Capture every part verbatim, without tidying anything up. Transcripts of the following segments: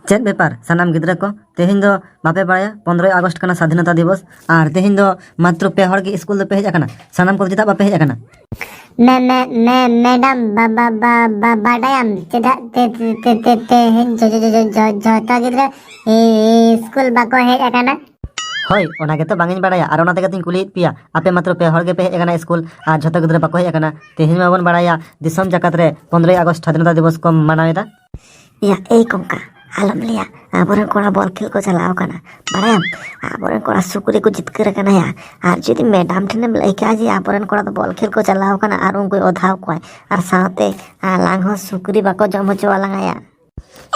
ᱪᱮᱫ ᱵᱮᱯᱟᱨ ᱥᱟᱱᱟᱢ ᱜᱤᱫᱽᱨᱟᱹ ᱠᱚ? ᱛᱮᱦᱮᱧ ᱫᱚ ᱵᱟᱯᱮ ᱵᱟᱲᱟᱭᱟ ᱯᱚᱱᱨᱚᱭ ᱟᱜᱚᱥᱴ ᱠᱟᱱᱟ, ᱥᱟᱫᱷᱤᱱᱚᱛᱟ ᱫᱤᱵᱚᱥ? ᱟᱨ ᱛᱮᱦᱮᱧ ᱫᱚ ᱢᱟᱛᱨᱚ ᱯᱮ ᱦᱚᱲ ᱜᱮ ᱥᱠᱩᱞ ᱫᱚᱯᱮ ᱦᱮᱡ ᱟᱠᱟᱱᱟ, ᱥᱟᱱᱟᱢ ᱠᱚᱫᱚ ᱪᱮᱫᱟᱜ ᱵᱟᱯᱮ ᱦᱮᱡ ᱟᱠᱟᱱᱟ? ᱢᱮ ᱢᱮ ᱢᱮ ᱢᱮᱰᱟᱢ, ᱵᱟ ᱵᱟ ᱵᱟ ᱵᱟ ᱵᱟᱰᱟᱭᱟᱢ ᱪᱮᱫᱟᱜ ᱛᱮ ᱛᱮ ᱛᱮ ᱛᱮ ᱛᱮᱦᱮᱧ ᱡᱚ ᱡᱚ ᱡᱚ ᱡᱚ ᱡᱚ ᱡᱚᱛᱚ ᱜᱤᱫᱽᱨᱟᱹ ᱤ- ᱤ- ᱥᱠᱩᱞ ᱵᱟᱠᱚ ᱦᱮᱡ ᱟᱠᱟᱱᱟ? ᱦᱳᱭ, ᱚᱱᱟ ᱜᱮᱛᱚ ᱵᱟᱝ ᱤᱧ ᱵᱟᱲᱟᱭᱟ, ᱟᱨ ᱚᱱᱟ ᱛᱮᱜᱮ ᱛᱚᱧ ᱠᱩᱞᱤᱭᱮᱫ ᱯᱮᱭᱟ᱾ ᱟᱯᱮ ᱢᱟᱛᱨᱚ ᱯᱮ ᱦᱚᱲ ᱜᱮᱯᱮ ᱦᱮᱡ ᱟᱠᱟᱱᱟ ᱥᱠᱩᱞ, ᱟᱨ ᱡᱷᱚᱛᱚ ᱜᱤᱫᱽᱨᱟᱹ ᱵᱟᱠᱚ ᱦᱮᱡ ᱟᱠᱟᱱᱟ᱾ ᱛᱮᱦᱮᱧ ᱢᱟᱵᱚᱱ ᱵᱟᱲᱟᱭᱟ ᱫᱤᱥᱚᱢ ᱡᱟᱠᱟᱛ ᱨᱮ ᱯᱚᱱᱨᱚᱭ ᱟᱜᱚᱥᱴ ᱥᱟᱫᱷᱤᱱᱚᱛᱟ ᱫᱤᱵᱚᱥ ᱠᱚ ᱢᱟᱱᱟᱣ ᱮᱫᱟ᱾ ᱭᱟ ᱮᱭ ᱠᱚᱝᱠᱟ, ᱟᱞᱚᱢ ᱞᱟᱹᱭᱟ, ᱟᱵᱚᱨᱮᱱ ᱠᱚᱲᱟ ᱵᱚᱞ ᱠᱷᱮᱞ ᱠᱚ ᱪᱟᱞᱟᱣ ᱟᱠᱟᱱᱟ᱾ ᱵᱟᱲᱟᱭᱟᱢ, ᱟᱵᱚᱨᱮᱱ ᱠᱚᱲᱟ ᱥᱩᱠᱨᱤ ᱠᱚ ᱡᱤᱛᱠᱟᱹᱨ ᱟᱠᱟᱱᱟ ᱭᱟ᱾ ᱟᱨ ᱡᱩᱫᱤ ᱢᱮᱰᱟᱢ ᱴᱷᱮᱱᱮᱢ ᱞᱟᱹᱭ ᱠᱟᱜᱼᱟ ᱡᱮ ᱟᱵᱚᱨᱮᱱ ᱠᱚᱲᱟ ᱫᱚ ᱵᱚᱞ ᱠᱷᱮᱞ ᱠᱚ ᱪᱟᱞᱟᱣ ᱟᱠᱟᱱᱟ ᱟᱨ ᱩᱱᱠᱩᱭ ᱚᱫᱷᱟᱣ ᱠᱚᱣᱟᱭ, ᱟᱨ ᱥᱟᱶᱛᱮ ᱟᱞᱟᱝ ᱦᱚᱸ ᱥᱩᱠᱨᱤ ᱵᱟᱠᱚ ᱡᱚᱢ ᱦᱚᱪᱚ ᱟᱞᱟᱝᱟ ᱭᱟ᱾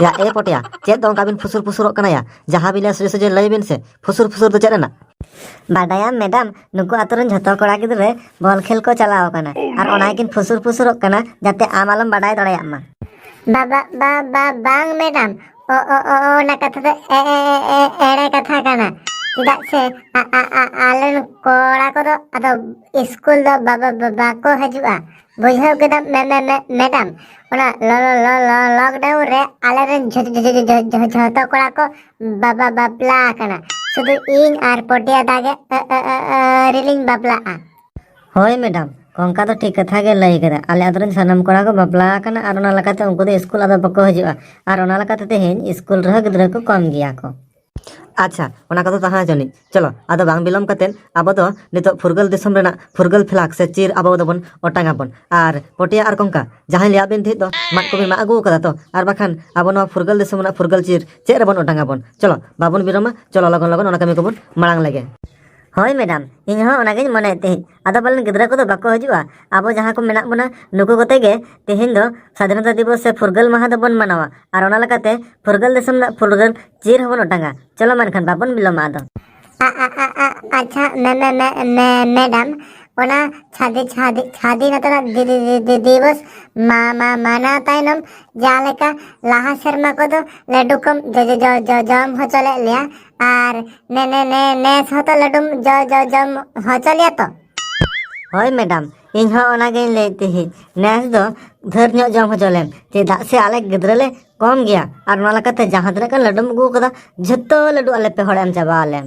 ᱭᱟ ᱮ ᱯᱚᱴᱭᱟ, ᱪᱮᱫ ᱫᱚ ᱚᱱᱠᱟ ᱵᱤᱱ ᱯᱷᱩᱥᱩᱨ ᱯᱷᱩᱥᱩᱨᱚᱜ ᱠᱟᱱᱟ ᱭᱟ? ᱡᱟᱦᱟᱸ ᱵᱤᱱ ᱞᱟᱹᱭᱟ ᱥᱚᱡᱷᱮ ᱥᱚᱡᱷᱮ ᱞᱟᱹᱭ ᱵᱤᱱ ᱥᱮ, ᱯᱷᱩᱥᱩᱨ ᱯᱷᱩᱥᱩᱨ ᱫᱚ ᱪᱮᱫ ᱨᱮᱱᱟᱜ? ᱵᱟᱰᱟᱭᱟᱢ ᱢᱮᱰᱟᱢ, ᱱᱩᱠᱩ ᱟᱛᱳ ᱨᱮᱱ ᱡᱷᱚᱛᱚ ᱠᱚᱲᱟ ᱜᱤᱫᱽᱨᱟᱹ ᱵᱚᱞ ᱠᱷᱮᱞ ᱠᱚ ᱪᱟᱞᱟᱣ ᱟᱠᱟᱱᱟ, ᱟᱨ ᱚᱱᱟ ᱜᱮᱠᱤᱱ ᱯᱷᱩᱥᱩᱨ ᱯᱷᱩᱥᱩᱨᱚᱜ ᱠᱟᱱᱟ ᱡᱟᱛᱮ ᱟᱢ ᱟᱞᱚᱢ ᱵᱟᱰᱟᱭ ᱫᱟᱲᱮᱭᱟᱜ ᱢᱟ᱾ ᱵᱟ ᱵᱟ ᱵᱟ ᱵᱟ ᱵᱟᱝ ᱢᱮᱰᱟᱢ, ᱚ ᱚ ᱚ ᱚᱱᱟ ᱠᱟᱛᱷᱟ ᱫᱚ ᱮ- ᱮ- ᱮ- ᱮ- ᱮᱲᱮ ᱠᱟᱛᱷᱟ ᱠᱟᱱᱟ᱾ ᱪᱮᱫᱟᱜ ᱥᱮ ᱟ- ᱟ- ᱟ- ᱟᱞᱮ ᱨᱮᱱ ᱠᱚᱲᱟ ᱠᱚᱫᱚ ᱟᱫᱚ ᱥᱠᱩᱞ ᱫᱚ ᱵᱟ- ᱵᱟ- ᱵᱟ- ᱵᱟᱠᱚ ᱦᱤᱡᱩᱜᱼᱟ᱾ ᱵᱩᱡᱷᱟᱹᱣ ᱠᱮᱫᱟᱢ ᱢᱮ- ᱢᱮ- ᱢᱮ- ᱢᱮᱰᱟᱢ? ᱚᱱᱟ ᱞᱚ- ᱞᱚ- ᱞᱚ- ᱞᱚ- ᱞᱚᱠᱰᱟᱣᱩᱱ ᱨᱮ ᱟᱞᱮ ᱨᱮᱱ ᱡᱷᱚ- ᱡᱷᱚ- ᱡᱷᱚ- ᱡᱷᱚ- ᱡᱷᱚ- ᱡᱷᱚᱛᱚ ᱠᱚᱲᱟ ᱠᱚ ᱵᱟ- ᱵᱟ- ᱵᱟᱯᱞᱟ ᱟᱠᱟᱱᱟ᱾ ᱥᱩᱫᱷᱩ ᱤᱧ ᱟᱨ ᱯᱚᱴᱤᱭᱟ ᱫᱟ ᱜᱮ ᱟᱹ- ᱟᱹ- ᱟᱹ- ᱟᱹᱣᱨᱤ ᱞᱤᱧ ᱵᱟᱯᱞᱟᱜᱼᱟ᱾ ᱦᱳᱭ ᱢᱮᱰᱟᱢ, ᱠᱚᱝᱠᱟ ᱫᱚ ᱴᱷᱤᱠ ᱠᱟᱛᱷᱟ ᱜᱮ ᱞᱟᱹᱭ ᱠᱮᱫᱟ᱾ ᱟᱞᱮ ᱟᱛᱳ ᱨᱮᱱ ᱥᱟᱱᱟᱢ ᱠᱚᱲᱟ ᱠᱚ ᱵᱟᱯᱞᱟ ᱟᱠᱟᱱᱟ, ᱟᱨ ᱚᱱᱟ ᱞᱮᱠᱟᱛᱮ ᱩᱱᱠᱩ ᱫᱚ ᱥᱠᱩᱞ ᱟᱫᱚ ᱵᱟᱠᱚ ᱦᱤᱡᱩᱜᱼᱟ, ᱟᱨ ᱚᱱᱟ ᱞᱮᱠᱟᱛᱮ ᱛᱮᱦᱮᱧ ᱥᱠᱩᱞ ᱨᱮᱦᱚᱸ ᱜᱤᱫᱽᱨᱟᱹ ᱠᱚ ᱠᱚᱢ ᱜᱮᱭᱟ ᱠᱚ᱾ ᱟᱪᱪᱷᱟ, ᱚᱱᱟ ᱠᱚᱫᱚ ᱛᱟᱦᱮᱸ ᱦᱚᱪᱚᱱᱤᱡ᱾ ᱪᱚᱞᱚ, ᱟᱫᱚ ᱵᱟᱝ ᱵᱤᱞᱚᱢ ᱠᱟᱛᱮᱫ ᱟᱵᱚ ᱫᱚ ᱱᱤᱛᱚᱜ ᱯᱷᱩᱨᱜᱟᱹᱞ ᱫᱤᱥᱚᱢ ᱨᱮᱱᱟᱜ ᱯᱷᱩᱨᱜᱟᱹᱞ ᱯᱷᱞᱟᱜ ᱥᱮ ᱪᱤᱨ ᱟᱵᱚ ᱫᱚᱵᱚᱱ ᱚᱴᱟᱝ ᱟᱵᱚᱱ᱾ ᱟᱨ ᱯᱚᱴᱤᱭᱟ ᱟᱨ ᱠᱚᱝᱠᱟ, ᱡᱟᱦᱟᱸᱭ ᱞᱟᱹᱭᱟᱫ ᱵᱤᱱ ᱛᱟᱦᱮᱸᱫ ᱫᱚ, ᱢᱟᱫ ᱠᱚᱵᱤᱱ ᱢᱟᱜ ᱟᱹᱜᱩ ᱟᱠᱟᱫᱟ ᱛᱚ? ᱟᱨ ᱵᱟᱠᱷᱟᱱ ᱟᱵᱚ ᱱᱚᱣᱟ ᱯᱷᱩᱨᱜᱟᱹᱞ ᱫᱤᱥᱚᱢ ᱨᱮᱱᱟᱜ ᱯᱷᱩᱨᱜᱟᱹᱞ ᱪᱤᱨ ᱪᱮᱫ ᱨᱮᱵᱚᱱ ᱚᱴᱟᱝ ᱟᱵᱚᱱ? ᱪᱚᱞᱚ, ᱵᱟᱵᱚᱱ ᱵᱤᱞᱚᱢᱟ, ᱪᱚᱞᱚ ᱞᱚᱜᱚᱱ ᱞᱚᱜᱚᱱ ᱚᱱᱟ ᱠᱟᱹᱢᱤ ᱠᱚᱵᱚᱱ ᱢᱟᱲᱟᱝ ᱞᱮᱜᱮ᱾ ᱦᱳᱭ ᱢᱮᱰᱟᱢ, ᱤᱧ ᱦᱚᱸ ᱚᱱᱟᱜᱤᱧ ᱢᱚᱱᱮᱭᱮᱫ ᱛᱟᱦᱮᱸᱫ᱾ ᱟᱫᱚ ᱯᱟᱞᱮᱱ ᱜᱤᱫᱽᱨᱟᱹ ᱠᱚᱫᱚ ᱵᱟᱠᱚ ᱦᱤᱡᱩᱜᱼᱟ᱾ ᱟᱵᱚ ᱡᱟᱦᱟᱸ ᱠᱚ ᱢᱮᱱᱟᱜ ᱵᱚᱱᱟ, ᱱᱩᱠᱩ ᱠᱚᱛᱮ ᱜᱮ ᱛᱮᱦᱮᱧ ᱫᱚ ᱥᱟᱫᱷᱤᱱᱚᱛᱟ ᱫᱤᱵᱚᱥ ᱥᱮ ᱯᱷᱩᱨᱜᱟᱹᱞ ᱢᱟᱦᱟ ᱫᱚᱵᱚᱱ ᱢᱟᱱᱟᱣᱟ᱾ ᱟᱨ ᱚᱱᱟ ᱞᱮᱠᱟᱛᱮ ᱯᱷᱩᱨᱜᱟᱹᱞ ᱫᱤᱥᱚᱢ ᱨᱮᱱᱟᱜ ᱯᱷᱩᱨᱜᱟᱹᱞ ᱪᱤᱨ ᱦᱚᱸᱵᱚᱱ ᱚᱴᱟᱝᱟ᱾ ᱪᱚᱞᱚ ᱢᱟ ᱮᱱᱠᱷᱟᱱ ᱵᱟᱵᱚᱱ ᱵᱤᱞᱚᱢᱟ ᱟᱫᱚ᱾ ᱟ- ᱟ- ᱟ- ᱟ- ᱟᱪᱪᱷᱟ, ᱢᱮ- ᱢᱮ- ᱢᱮ- ᱢᱮ- ᱢᱮᱰᱟᱢ, ᱚᱱᱟ ᱥᱟᱫᱷᱤ- ᱥᱟᱫᱷᱤ- ᱥᱟᱫᱷᱤᱱᱚᱛᱟ ᱫᱤ- ᱫᱤ- ᱫᱤ- ᱫᱤ- ᱫᱤᱵᱚᱥ ᱢᱟ- ᱢᱟ- ᱢᱟᱱᱟᱣ ᱛᱟᱭᱱᱚᱢ, ᱡᱟᱦᱟᱸ ᱞᱮᱠᱟ ᱞᱟᱦᱟ ᱥᱮᱨᱢᱟ ᱠᱚᱫᱚ ᱞᱟᱹᱰᱩ ᱠᱚᱢ ᱡᱚ- ᱡᱚ- ᱡᱚ- ᱡᱚ- ᱡᱚᱢ ᱦᱚᱪᱚ ᱞᱮᱫ ᱞᱮᱭᱟ, ᱟᱨ ᱱᱮ- ᱱᱮ- ᱱᱮ- ᱱᱮᱥ ᱦᱚᱸᱛᱚ ᱞᱟᱹᱰᱩᱢ ᱡᱚ- ᱡᱚ- ᱡᱚᱢ ᱦᱚᱪᱚ ᱞᱮᱭᱟ ᱛᱚ? ᱦᱳᱭ ᱢᱮᱰᱟᱢ, ᱤᱧ ᱦᱚᱸ ᱚᱱᱟᱜᱤᱧ ᱞᱟᱹᱭᱮᱫ ᱛᱟᱦᱮᱸᱫ, ᱱᱮᱥ ᱫᱚ ᱰᱷᱮᱨ ᱧᱚᱜ ᱡᱚᱢ ᱦᱚᱪᱚ ᱞᱮᱢ, ᱪᱮᱫᱟᱜ ᱥᱮ ᱟᱞᱮ ᱜᱤᱫᱽᱨᱟᱹ ᱞᱮ ᱠᱚᱢ ᱜᱮᱭᱟ᱾ ᱟᱨ ᱚᱱᱟ ᱞᱮᱠᱟᱛᱮ ᱡᱟᱦᱟᱸ ᱛᱤᱱᱟᱹᱜ ᱜᱟᱱ ᱞᱟᱹᱰᱩᱢ ᱟᱹᱜᱩ ᱟᱠᱟᱫᱟ, ᱡᱷᱚᱛᱚ ᱞᱟᱹᱰᱩ ᱟᱞᱮ ᱯᱮ ᱦᱚᱲ ᱮᱢ ᱪᱟᱵᱟ ᱟᱞᱮᱢ᱾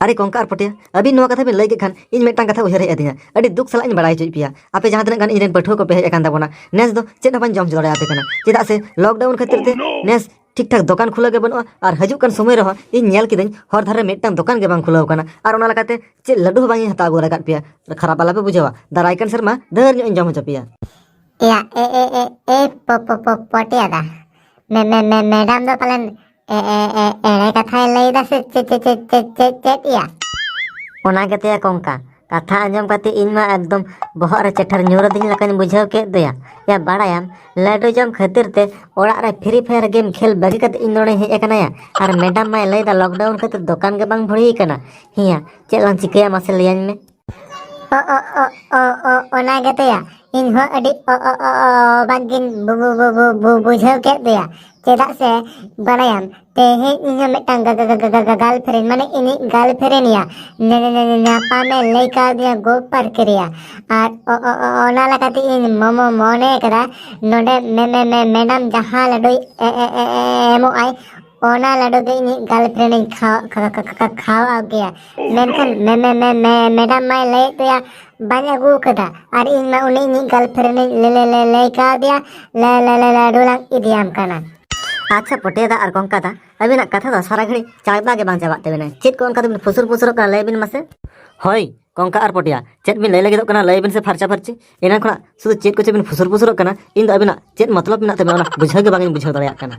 ᱟᱨᱮ ᱠᱚᱝᱠᱟ ᱟᱨ ᱯᱚᱴᱤᱭᱟ, ᱟᱹᱵᱤᱱ ᱱᱚᱣᱟ ᱠᱟᱛᱷᱟ ᱵᱤᱱ ᱞᱟᱹᱭ ᱠᱮᱫ ᱠᱷᱟᱱ ᱤᱧ ᱢᱤᱫᱴᱟᱝ ᱠᱟᱛᱷᱟ ᱩᱭᱦᱟᱹᱨ ᱦᱮᱡ ᱟᱹᱫᱤᱧᱟ᱾ ᱟᱹᱰᱤ ᱫᱩᱠ ᱥᱟᱞᱟᱜ ᱤᱧ ᱵᱟᱲᱟᱭ ᱦᱚᱪᱚᱭᱮᱫ ᱯᱮᱭᱟ, ᱟᱯᱮ ᱡᱟᱦᱟᱸ ᱛᱤᱱᱟᱹᱜ ᱜᱟᱱ ᱤᱧ ᱨᱮᱱ ᱯᱟᱹᱴᱷᱩᱣᱟᱹ ᱠᱚᱯᱮ ᱦᱮᱡ ᱟᱠᱟᱱ ᱛᱟᱵᱚᱱᱟ, ᱱᱮᱥ ᱫᱚ ᱪᱮᱫ ᱦᱚᱸ ᱵᱟᱹᱧ ᱡᱚᱢ ᱦᱚᱪᱚ ᱫᱟᱲᱮᱭᱟᱯᱮ ᱠᱟᱱᱟ᱾ ᱪᱮᱫᱟᱜ ᱥᱮ ᱞᱚᱠᱰᱟᱣᱩᱱ ᱠᱷᱟᱹᱛᱤᱨ ᱛᱮ ᱱᱮᱥ ᱴᱷᱤᱠ ᱴᱷᱟᱠ ᱫᱚᱠᱟᱱ ᱠᱷᱩᱞᱟᱹᱣ ᱜᱮ ᱵᱟᱹᱱᱩᱜᱼᱟ᱾ ᱟᱨ ᱦᱤᱡᱩᱜ ᱠᱟᱱ ᱥᱚᱢᱚᱭ ᱨᱮᱦᱚᱸ ᱤᱧ ᱧᱮᱞ ᱠᱤᱫᱟᱹᱧ, ᱦᱚᱨ ᱫᱷᱟᱨᱮ ᱢᱤᱫᱴᱟᱝ ᱫᱚᱠᱟᱱ ᱜᱮ ᱵᱟᱝ ᱠᱷᱩᱞᱟᱹᱣ ᱠᱟᱱᱟ᱾ ᱟᱨ ᱚᱱᱟ ᱞᱮᱠᱟᱛᱮ ᱪᱮᱫ ᱞᱟᱹᱰᱩ ᱦᱚᱸ ᱵᱟᱝ ᱤᱧ ᱦᱟᱛᱟᱣ ᱟᱹᱜᱩ ᱫᱟᱲᱮ ᱟᱠᱟᱫ ᱯᱮᱭᱟ᱾ ᱠᱷᱟᱨᱟᱯ ᱟᱞᱚᱯᱮ ᱵᱩᱡᱷᱟᱹᱣᱟ, ᱫᱟᱨᱟᱭ ᱠᱟᱱ ᱥᱮᱨᱢᱟ ᱰᱷᱮᱨ ᱧᱚᱜ ᱤᱧ ᱡᱚᱢ ᱦᱚᱪᱚ ᱯᱮᱭᱟ᱾ ᱮᱭᱟ, ᱮ, ᱮ, ᱮ, ᱮ, ᱯᱚ, ᱯᱚ, ᱯᱚ, ᱯᱚᱴᱮ ᱫᱟ᱾ ᱢᱮ, ᱢᱮ, ᱢᱮ, ᱢᱮᱰᱟᱢ ᱫᱚ ᱯᱟᱞᱮᱱ ᱮ, ᱮ, ᱮ, ᱮᱲᱮ ᱠᱟᱛᱷᱟᱭ ᱞᱟᱹᱭ ᱫᱟ ᱥᱮ ᱪᱮᱫ, ᱪᱮᱫ, ᱪᱮᱫ, ᱪᱮᱫ, ᱪᱮᱫ, ᱪᱮᱫ ᱭᱟ? ᱚᱱᱟ ᱜᱮᱛᱚᱭᱟ ᱠᱚᱝᱠᱟ, ᱠᱟᱛᱷᱟ ᱟᱸᱡᱚᱢ ᱠᱟᱛᱮ ᱤᱧ ᱢᱟ ᱮᱠᱫᱚᱢ ᱵᱚᱦᱚᱜ ᱨᱮ ᱪᱮᱴᱷᱟᱨ ᱧᱩᱨ ᱟᱹᱫᱤᱧ ᱞᱮᱠᱟᱧ ᱵᱩᱡᱷᱟᱹᱣ ᱠᱮᱫ ᱫᱚᱭᱟ᱾ ᱭᱟ ᱵᱟᱲᱟᱭᱟᱢ, ᱞᱟᱹᱰᱩ ᱡᱚᱢ ᱠᱷᱟᱹᱛᱤᱨ ᱛᱮ ᱚᱲᱟᱜ ᱨᱮ Free Fire game ᱠᱷᱮᱞ ᱵᱟᱹᱜᱤ ᱠᱟᱛᱮ ᱤᱧ ᱱᱚᱰᱮᱧ ᱦᱮᱡ ᱟᱠᱟᱱᱟᱭᱟ᱾ ᱟᱨ ᱢᱮᱰᱟᱢ ᱢᱟᱭ ᱞᱟᱹᱭ ᱫᱟ ᱞᱚᱠᱰᱟᱣᱩᱱ ᱠᱷᱟᱹᱛᱤᱨ ᱫᱚᱠᱟᱱ ᱜᱮ ᱵᱟᱝ ᱵᱷᱩᱲᱤ ᱟᱠᱟᱱᱟ᱾ ᱦᱮᱸᱭᱟ, ᱪᱮᱫ ᱞᱟᱝ ᱪᱤᱠᱟᱹᱭᱟ ᱢᱟᱥᱮ ᱞᱟᱹᱭᱟᱹᱧ ᱢᱮ? ᱚ, ᱚ, ᱚ, ᱚ, ᱚ, ᱚᱱᱟ ᱜᱮᱛᱚᱭᱟ᱾ ᱤᱧ ᱦᱚᱸ ᱟᱹᱰᱤ ᱚ, ᱚ, ᱚ, ᱚ, ᱚᱵᱟᱠ ᱜᱤᱧ ᱵᱩ-, ᱵᱩ-, ᱵᱩ-, ᱵᱩ-, ᱵᱩ-, ᱵᱩᱡᱷᱟᱹᱣ ᱠᱮᱫ ᱫᱚᱭᱟ᱾ ᱪᱮᱫᱟᱜ ᱥᱮ ᱵᱟᱲᱟᱭᱟᱢ, ᱛᱮᱦᱮᱧ ᱤᱧ ᱦᱚᱸ ᱢᱤᱫᱴᱟᱝ ᱜᱟ-, ᱜᱟ-, ᱜᱟ-, ᱜᱟ-, ᱜᱟ-, girlfriend, ᱢᱟᱱᱮ ᱤᱧᱤᱡ girlfriend ᱭᱟ᱾ ᱧᱟ-, ᱧᱟ-, ᱧᱟ-, ᱧᱟ-, ᱧᱟᱯᱟᱢᱮ ᱞᱟᱹᱭ ᱠᱟᱣᱫᱤᱧᱟ ᱜᱳ ᱯᱟᱨᱠ ᱨᱮᱭᱟ᱾ ᱟᱨ ᱚ, ᱚ, ᱚ, ᱚᱱᱟ ᱞᱮᱠᱟᱛᱮ ᱤᱧ ᱢᱚ-, ᱢᱚ-, ᱢᱚᱱᱮ ᱠᱟᱫᱟ, ᱱᱚᱰᱮ ᱢᱮ-, ᱢᱮ-, ᱢᱮ-, ᱢᱮᱰᱟᱢ ᱡᱟᱦᱟᱸ ᱞᱟᱹᱰᱩᱭ ᱮ-, ᱮ-, ᱮ-, ᱮ-, ᱮᱢᱚᱜ ᱟᱭ, ᱚᱱᱟ ᱞᱟᱹᱰᱩ ᱜᱮ ᱤᱧᱤᱡ girlfriend ᱤᱧ ᱠᱷᱟᱣᱟ-, ᱠᱷᱟ-, ᱠᱷᱟ-, ᱠᱷᱟ-, ᱠᱷᱟ-, ᱠᱷᱟᱣᱟᱣ ᱜᱮᱭᱟ᱾ ᱢᱮᱱᱠᱷᱟᱱ ᱢᱮ-, ᱢᱮ-, ᱢᱮ-, ᱢᱮ-, ᱢᱮᱰᱟᱢ ᱢᱟᱭ ᱞᱟᱹᱭᱮᱫ ᱫᱚᱭᱟ, ᱵᱟᱹᱧ ᱟᱹᱜᱩ ᱟᱠᱟᱫᱟ᱾ ᱟᱨ ᱤᱧ ᱢᱟ ᱩᱱᱤ ᱤᱧᱤᱡ girlfriend ᱤᱧ ᱞᱟᱹ-, ᱞᱟᱹ-, ᱞᱟᱹ-, ᱞᱟᱹᱭ ᱠᱟᱣᱫᱮᱭᱟ, ᱞᱟᱹ-, ᱞᱟᱹ-, ᱞᱟᱹ-, ᱞᱟᱹᱰᱩ ᱞᱟᱝ ᱤᱫᱤᱭᱟᱢ ᱠᱟᱱᱟ᱾ ᱟᱪᱪᱷᱟ ᱯᱚᱴᱮᱫᱟ ᱟᱨ ᱠᱚᱝᱠᱟᱫᱟ, ᱟᱹᱵᱤᱱᱟᱜ ᱠᱟᱛᱷᱟ ᱫᱚ ᱥᱟᱨᱟ ᱜᱷᱟᱹᱲᱤᱡ ᱪᱟᱲᱵᱟ ᱜᱮ ᱵᱟᱝ ᱪᱟᱵᱟᱜ ᱛᱟᱹᱵᱤᱱᱟ᱾ ᱪᱮᱫ ᱠᱚ ᱚᱱᱠᱟ ᱫᱚᱵᱤᱱ ᱯᱷᱩᱥᱩᱨ ᱯᱷᱩᱥᱩᱨᱚᱜ ᱠᱟᱱᱟ, ᱞᱟᱹᱭ ᱵᱤᱱ ᱢᱟᱥᱮ? ᱦᱳᱭ, ᱠᱚᱝᱠᱟ ᱟᱨ ᱯᱚᱴᱮᱭᱟ, ᱪᱮᱫ ᱵᱤᱱ ᱞᱟᱹᱭ ᱞᱟᱹᱜᱤᱫᱚᱜ ᱠᱟᱱᱟ, ᱞᱟᱹᱭ ᱵᱤᱱ ᱥᱮ ᱯᱷᱟᱨᱪᱟ ᱯᱷᱟᱨᱪᱤ᱾ ᱮᱱᱟᱝ ᱠᱷᱚᱱᱟᱜ ᱥᱩᱫᱷᱩ ᱪᱮᱫ ᱠᱚᱪᱚ ᱵᱤᱱ ᱯᱷᱩᱥᱩᱨ ᱯᱷᱩᱥᱩᱨᱚᱜ ᱠᱟᱱᱟ᱾ ᱤᱧ ᱫᱚ ᱟᱹᱵᱤᱱᱟᱜ ᱪᱮᱫ ᱢᱚᱛᱞᱚᱵ ᱢᱮᱱᱟᱜ ᱛᱟᱵᱤᱱᱟ, ᱚᱱᱟ ᱵᱩᱡᱷᱟᱹᱣ ᱜᱮ ᱵᱟᱝ ᱤᱧ ᱵᱩᱡᱷᱟᱹᱣ ᱫᱟᱲᱮᱭᱟᱜ ᱠᱟᱱᱟ᱾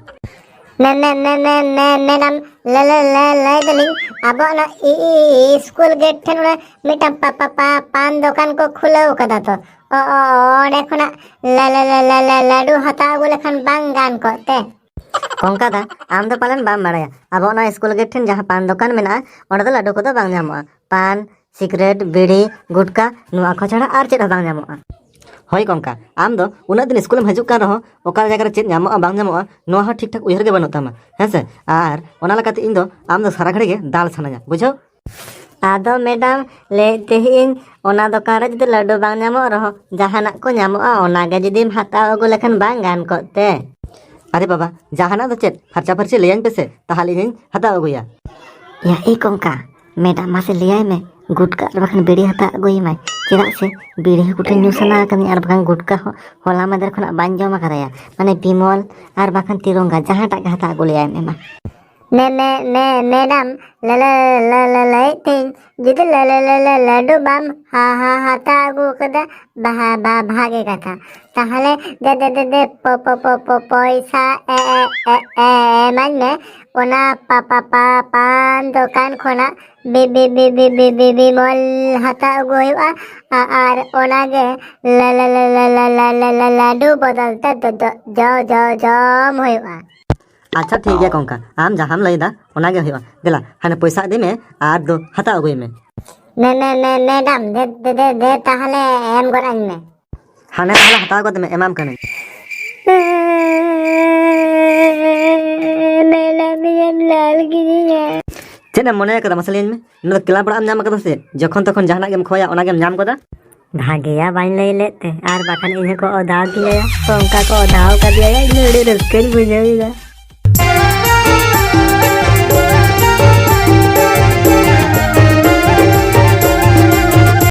ᱢᱮ-, ᱢᱮ-, ᱢᱮ-, ᱢᱮ-, ᱢᱮ-, ᱢᱮᱰᱟᱢ, ᱞᱟᱹ-, ᱞᱟᱹ-, ᱞᱟᱹ-, ᱞᱟᱹᱭ ᱫᱟᱞᱤᱧ, ᱟᱵᱚᱣᱟᱜ ᱚᱱᱟ ᱤ-, ᱤ-, ᱤ-, ᱥᱠᱩᱞ ᱜᱮᱴ ᱴᱷᱮᱱ ᱚᱱᱟ ᱢᱤᱫᱴᱟᱝ ᱯᱟ-, ᱯᱟ-, ᱯᱟ-, ᱯᱟᱱ ᱫᱚᱠᱟᱱ ᱠᱚ ᱠᱷᱩᱞᱟᱹᱣ ᱠᱟᱫᱟ ᱛᱚ᱾ ᱚ-, ᱚ-, ᱚ-, ᱚᱸᱰᱮ ᱠᱷᱚᱱᱟᱜ ᱞᱟ-, ᱞᱟ-, ᱞᱟ-, ᱞᱟ-, ᱞᱟ-, ᱞᱟᱹᱰᱩ ᱦᱟᱛᱟᱣ ᱟᱹᱜᱩ ᱞᱮᱠᱷᱟᱱ ᱵᱟᱝ ᱜᱟᱱ ᱠᱚᱜ ᱛᱮ? ᱠᱚᱝᱠᱟᱫᱟ, ᱟᱢ ᱫᱚ ᱯᱟᱞᱮᱱ ᱵᱟᱢ ᱵᱟᱲᱟᱭᱟ, ᱟᱵᱚ ᱚᱱᱟ ᱥᱠᱩᱞ ᱜᱮᱴ ᱴᱷᱮᱱ ᱡᱟᱦᱟᱸ ᱯᱟᱱ ᱫᱚᱠᱟᱱ ᱢᱮᱱᱟᱜᱼᱟ, ᱚᱸᱰᱮ ᱫᱚ ᱞᱟᱹᱰᱩ ᱠᱚᱫᱚ ᱵᱟᱝ ᱧᱟᱢᱚᱜᱼᱟ᱾ ᱯᱟᱱ, ᱥᱤᱜᱨᱮᱴ, ᱵᱤᱲᱤ, ᱜᱩᱴᱠᱟ, ᱱᱚᱣᱟ ᱠᱚ ᱪᱷᱟᱲᱟ ᱟᱨ ᱪᱮᱫ ᱦᱚᱸ ᱵᱟᱝ ᱧᱟᱢᱚᱜᱼᱟ᱾ ᱦᱳᱭ ᱠᱚᱝᱠᱟ, ᱟᱢ ᱫᱚ ᱩᱱᱟᱹᱜ ᱫᱤᱱ ᱥᱠᱩᱞᱮᱢ ᱦᱤᱡᱩᱜ ᱠᱟᱱ ᱨᱮᱦᱚᱸ ᱚᱠᱟ ᱡᱟᱭᱜᱟ ᱨᱮ ᱪᱮᱫ ᱧᱟᱢᱚᱜᱼᱟ ᱵᱟᱝ ᱧᱟᱢᱚᱜᱼᱟ, ᱱᱚᱣᱟ ᱦᱚᱸ ᱴᱷᱤᱠ ᱴᱷᱟᱠ ᱩᱭᱦᱟᱹᱨ ᱜᱮ ᱵᱟᱹᱱᱩᱜ ᱛᱟᱢᱟ, ᱦᱮᱸ ᱥᱮ? ᱟᱨ ᱚᱱᱟ ᱞᱮᱠᱟᱛᱮ ᱤᱧ ᱫᱚ ᱟᱢ ᱫᱚ ᱥᱟᱨᱟ ᱜᱷᱟᱹᱲᱤ ᱜᱮ ᱫᱟᱞ ᱥᱟᱱᱟᱧᱟ, ᱵᱩᱡᱷᱟᱹᱣ? ᱟᱫᱚ ᱢᱮᱰᱟᱢ, ᱞᱟᱹᱭᱮᱫ ᱛᱟᱦᱮᱸᱫ ᱤᱧ, ᱚᱱᱟ ᱫᱚᱠᱟᱱ ᱨᱮ ᱡᱩᱫᱤ ᱞᱟᱹᱰᱩ ᱵᱟᱝ ᱧᱟᱢᱚᱜ ᱨᱮᱦᱚᱸ, ᱡᱟᱦᱟᱱᱟᱜ ᱠᱚ ᱧᱟᱢᱚᱜᱼᱟ, ᱚᱱᱟ ᱜᱮ ᱡᱩᱫᱤᱢ ᱦᱟᱛᱟᱣ ᱟᱹᱜᱩ ᱞᱮᱠᱷᱟᱱ ᱵᱟᱝ ᱜᱟᱱ ᱠᱚᱜ ᱛᱮ? ᱟᱨᱮ ᱵᱟᱵᱟ, ᱡᱟᱦᱟᱱᱟᱜ ᱫᱚ ᱪᱮᱫ, ᱯᱷᱟᱨᱪᱟ ᱯᱷᱟᱨᱪᱤ ᱞᱟᱹᱭᱟᱹᱧ ᱯᱮᱥᱮ, ᱛᱟᱦᱚᱞᱮ ᱤᱧᱤᱧ ᱦᱟᱛᱟᱣ ᱟᱹᱜᱩᱭᱟ᱾ ᱭᱟ ᱮ ᱠᱚᱝᱠᱟ, ᱢᱮᱰᱟᱢ ᱢᱟᱥᱮ ᱞᱟᱹᱭᱟᱭ ᱢᱮ, ᱜᱩᱴᱠᱟ ᱟᱨ ᱵᱟᱠᱷᱟᱱ ᱵᱤᱲᱤ ᱦᱟᱛᱟᱣ ᱟᱹᱜᱩᱭ ᱢᱟᱭ᱾ ᱪᱮᱫᱟᱜ ᱥᱮ ᱵᱤᱲᱤ ᱦᱚᱸ ᱠᱩᱴᱷᱤᱱ ᱧᱩ ᱥᱟᱱᱟ ᱟᱠᱟᱫᱤᱧᱟ, ᱟᱨ ᱵᱟᱠᱷᱟᱱ ᱜᱩᱴᱠᱟ ᱦᱚᱸ ᱦᱚᱞᱟ ᱢᱟᱫᱷᱮᱨ ᱠᱷᱚᱱᱟᱜ ᱵᱟᱹᱧ ᱡᱚᱢ ᱟᱠᱟᱫᱟᱭᱟ᱾ ᱢᱟᱱᱮ ᱵᱤᱢᱚᱞ ᱟᱨ ᱵᱟᱠᱷᱟᱱ ᱛᱤᱨᱚᱝᱜᱟ, ᱡᱟᱦᱟᱸᱴᱟᱜ ᱜᱮ ᱦᱟᱛᱟᱣ ᱟᱹᱜᱩ ᱞᱟᱹᱭᱟᱭ ᱢᱮ ᱢᱟ᱾ ᱢᱮ, ᱢᱮ, ᱢᱮ, ᱢᱮᱰᱟᱢ, ᱞᱮ, ᱞᱮ, ᱞᱮ, ᱞᱮ, ᱞᱟᱹᱭᱮᱫ ᱛᱤᱧ, ᱡᱩᱫᱤ ᱞᱮ, ᱞᱮ, ᱞᱮ, ᱞᱮ, ᱞᱟᱹᱰᱩ ᱵᱟᱢ ᱦᱟ, ᱦᱟ, ᱦᱟᱛᱟᱣ ᱟᱹᱜᱩ ᱠᱟᱫᱟ, ᱵᱟᱦᱟ, ᱵᱟ, ᱵᱷᱟᱜᱮ ᱠᱟᱛᱷᱟ᱾ ᱛᱟᱦᱚᱞᱮ ᱫᱮ, ᱫᱮ, ᱫᱮ, ᱫᱮ, ᱯᱚ, ᱯᱚ, ᱯᱚ, ᱯᱚ, ᱯᱚᱭᱥᱟ ᱮ, ᱮ, ᱮ, ᱮ, ᱮᱢᱟᱹᱧ ᱢᱮ᱾ ᱚᱱᱟ ᱯᱟ, ᱯᱟ, ᱯᱟ, ᱯᱟᱱ ᱫᱚᱠᱟᱱ ᱠᱷᱚᱱᱟᱜ B, B, B, B, B, B, Bimal ᱦᱟᱛᱟᱣ ᱟᱹᱜᱩ ᱦᱩᱭᱩᱜᱼᱟ᱾ ᱟ, ᱟᱨ ᱚᱱᱟᱜᱮ ᱞᱮ, ᱞᱮ, ᱞᱮ, ᱞᱟᱹᱰᱩ ᱵᱚᱫᱚᱞ ᱛᱮ ᱫᱚ, ᱫᱚ, ᱡᱚ, ᱡᱚ, ᱡᱚᱢ ᱦᱩᱭᱩᱜᱼᱟ᱾ ᱟᱪᱪᱷᱟ, ᱴᱷᱤᱠ ᱜᱮᱭᱟ ᱠᱚᱝᱠᱟ, ᱟᱢ ᱡᱟᱦᱟᱸᱢ ᱞᱟᱹᱭᱫᱟ ᱚᱱᱟ ᱜᱮ ᱦᱩᱭᱩᱜᱼᱟ᱾ ᱫᱮᱞᱟ, ᱦᱟᱱᱮ ᱯᱚᱭᱥᱟ ᱤᱫᱤ ᱢᱮ ᱟᱨ ᱫᱚ ᱦᱟᱛᱟᱣ ᱟᱹᱜᱩᱭ ᱢᱮ᱾ ᱢᱮ, ᱢᱮ, ᱢᱮ, ᱢᱮᱰᱟᱢ, ᱫᱮ, ᱫᱮ, ᱫᱮ, ᱫᱮ, ᱛᱟᱦᱚᱞᱮ ᱮᱢ ᱜᱚᱫ ᱟᱹᱧ ᱢᱮ᱾ ᱦᱟᱱᱮ ᱛᱟᱦᱚᱞᱮ ᱦᱟᱛᱟᱣ ᱜᱚᱫ ᱢᱮ, ᱮᱢᱟᱢ ᱠᱟᱹᱱᱟᱹᱧ᱾ ᱢᱮᱰᱟᱢ, ᱤᱧᱮᱢ ᱞᱟᱞ ᱠᱤᱫᱤᱧᱟ᱾ ᱪᱮᱫ ᱮᱢ ᱢᱚᱱᱮ ᱠᱟᱫᱟ, ᱢᱟᱥᱮ ᱞᱟᱹᱭᱟᱹᱧ ᱢᱮ? ᱱᱚᱣᱟ ᱫᱚ ᱠᱞᱟᱵᱽ ᱚᱲᱟᱜ ᱮᱢ ᱧᱟᱢ ᱠᱟᱫᱟ ᱥᱮ ᱪᱮᱫ? ᱡᱚᱠᱷᱚᱱ ᱛᱚᱠᱷᱚᱱ ᱡᱟᱦᱟᱱᱟᱜ ᱜᱮᱢ ᱠᱷᱚᱭᱟ, ᱚᱱᱟ ᱜᱮᱢ ᱧᱟᱢ ᱜᱚᱫᱟ᱾ ᱵᱷᱟᱜᱮᱭᱟ ᱵᱟᱹᱧ ᱞᱟᱹᱭ ᱞᱮᱫ ᱛᱮ, ᱟᱨ ᱵᱟᱠᱷᱟᱱ ᱤᱧ ᱦᱚᱸᱠᱚ ᱚᱫᱟᱣ ᱠᱤᱧᱟᱹᱭᱟ᱾ ᱚᱱᱠᱟ ᱠᱚ ᱚᱫᱟᱣ ᱠᱟᱫᱮᱭᱟ, ᱤᱧ ᱫᱚ ᱟᱹᱰᱤ ᱨᱟᱹᱥᱠᱟᱹᱧ ᱵᱩᱡᱷᱟᱹᱣ ᱮᱫᱟ᱾